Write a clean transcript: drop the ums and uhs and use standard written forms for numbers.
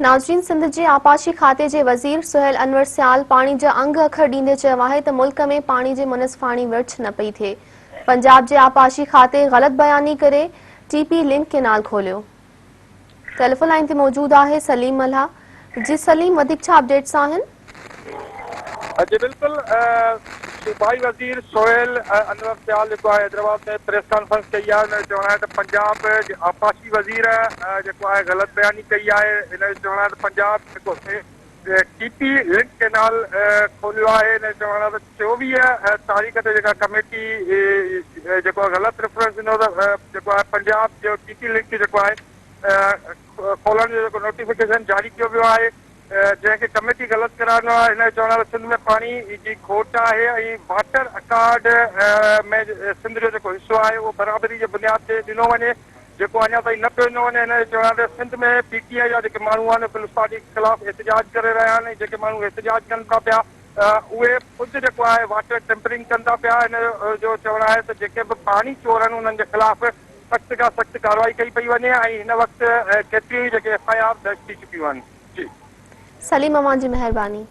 ناظرين سنڌ جي آبپاشي کاتي جي وزير سهيل انور سيال پاڻي جا انگ اکر ڏيندي چيو آهي ته ملڪ ۾ پاڻي جي منصفاڻي ورڇ نه پئي ٿئي، پنجاب جي آبپاشي کاتي غلط بياني ڪري ٽي پي لنڪ ڪينال کوليو. ٽيليفون لائين تي موجود آهي سليم ملاح جي سليم وڌيڪ ڇا اپڊيٽس آهن؟ جي بلڪل صوبائي وزير سهيل انور سيال جيڪو آهي حيدرآباد ۾ پريس ڪانفرنس ڪئي آهي ان جو چوڻ آهي ته پنجاب جي آبپاشي وزير جيڪو آهي غلط بياني ڪئي آهي ان جو چوڻ آهي ته پنجاب جيڪو آهي ٽي پي لنڪ ڪينال کوليو آهي ان جو چوڻ آهي ته 24 تاريخ تي جيڪا ڪميٽي جيڪو آهي غلط ريفرنس ڏنو ته جيڪو آهي پنجاب جو ٽي پي لنڪ جيڪو آهي کولڻ جو جيڪو نوٽيفڪيشن جاري ڪيو ويو آهي جنهن کي ڪميٽي غلط قرار ڏنو آهي. هن جو چوڻ آهي ته سنڌ ۾ پاڻي جي کوٽ آهي ۽ واٽر اڪارڊ ۾ سنڌ جو جيڪو حصو آهي اهو برابري جي بنياد تي ڏنو وڃي جيڪو اڃا تائين نه پيو ڏنو وڃي. هن جو چوڻ آهي ته سنڌ ۾ پي ٽي آء جا جيڪي ماڻهو آهن اهي پيپلز پارٽي خلاف احتجاج ڪري رهيا آهن ۽ جيڪي ماڻهو احتجاج ڪن ٿا پيا اهي خود جيڪو آهي واٽر ٽيمپرنگ ڪن ٿا پيا. هن جو چوڻ آهي ته جيڪي به پاڻي چور آهن انهن جي خلاف سخت کان سخت ڪارروائي ڪئي پئي وڃي ۽ هن وقت ڪيتريون ئي جيڪي ايف I R درج ٿي چڪيون آهن. جي. سليم اوهان جي مهرباني.